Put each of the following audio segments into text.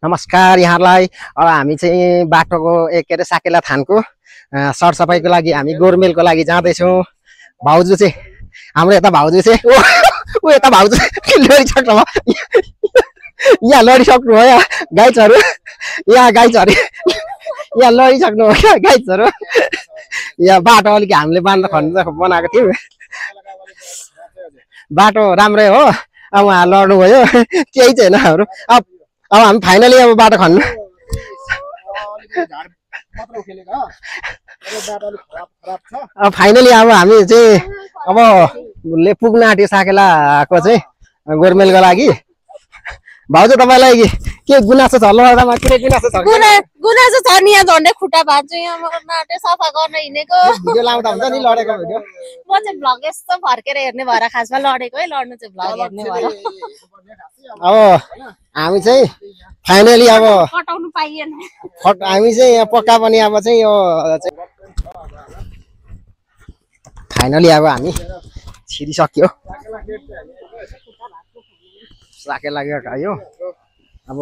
नमस्कार यहाँलाई। अब हामी चाहिँ बाटोको के अरे साकेला थानको सरसफाइको लागि हामी गोरमेलको लागि जाँदैछौँ। भाउजू चाहिँ हाम्रो यता भाउजू चाहिँ ऊ यता भाउजू लडिसक्नु भयो। यहाँ लडिसक्नु भयो गाइजहरू, यहाँ गाइजहरू यहाँ लडिसक्नु भयो गाइजहरू। यहाँ बाटो अलिक हामीले बाँध्दा खन्नु बनाएको थियौँ, बाटो राम्रै हो। अब उहाँ लड्नु भयो, केही छैन हाम्रो। अब हामी फाइनली अब बाटो खन्नु फाइनली अब हामी चाहिँ अब पुग्न आँट्यो साकेलाको चाहिँ गोरमेलको लागि। भाउजू तपाईँलाई के गुनासो छ? लड्दामा कुनै गुनासो छ? गुनासो छ नि, यहाँ झन्डै खुट्टा भाँच्छु, यहाँ नाटे सफा गर्न हिँडेको। भिडियो लाउँदा हुन्छ नि लडेको भिडियो। म चाहिँ भ्लग यस्तो फर्केर हेर्ने भएर खासमा लडेको है, लड्नु चाहिँ भ्लग हेर्ने भएर। अब हामी चाहिँ फाइनली अब कटाउनु पाइएन, हामी चाहिँ यहाँ पक्का पनि अब चाहिँ यो फाइनली अब हामी छिरिसक्यो साकेला यो। अब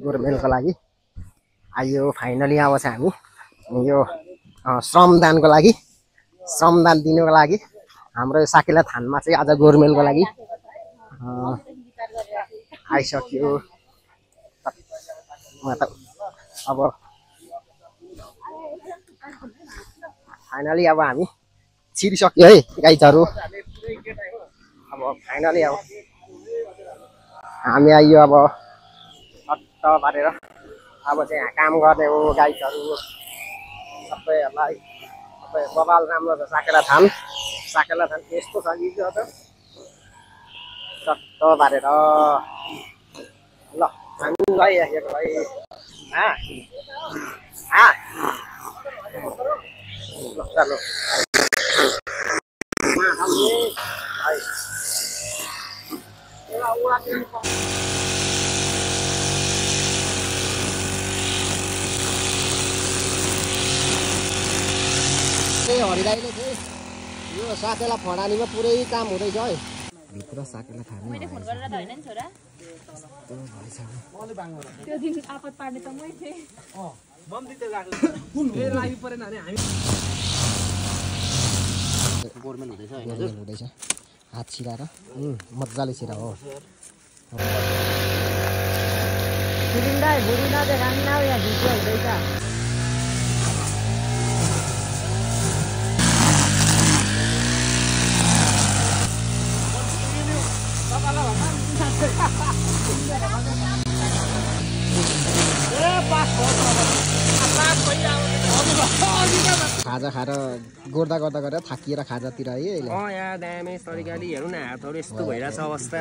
गोरमेलको लागि आइयो फाइनली। अब चाहिँ हामी यो श्रमदानको लागि, श्रमदान दिनुको लागि हाम्रो साकेला थानमा चाहिँ आज गोरमेलको लागि आइसक्यो। अब फाइनली अब हामी छिरिसक्यो है गाइजहरू। अब फाइनली अब हामी आइयो अब सट्ट पारेर अब चाहिँ काम गर्ने हो गाइजहरू सबैहरूलाई। सबै बबाल राम्रो छ साकेला थान। साकेला थान यस्तो छ कि त सट्ट पारेर ल हामीलाई राखेको भाइ। चलो हरिदाईले चाहिँ यो साकेला फडानीमा पुरै काम हुँदैछ है। भित्र साकेला थान मैले फोन गरेर त हैन नि छोरा, त्यो दिन आपत पार्ने त मै थिए। बम दिते गएको कुन फेरि लागि परेन भने हामी गोरमेल हुँदैछ हैन? हजुर हुँदैछ। हात छिराएर मज्जाले छिरा हो। बुढिन्दा बुढिना चाहिँ राम्रा यहाँ भिडियो हुँदैछ। खाजा खाएर गोर्दा गर्दा गरेर थाकिएर खाजातिर है। यहाँ दामी तरिकाले हेर्नु न, हातहरू यस्तो भइरहेछ अवस्था।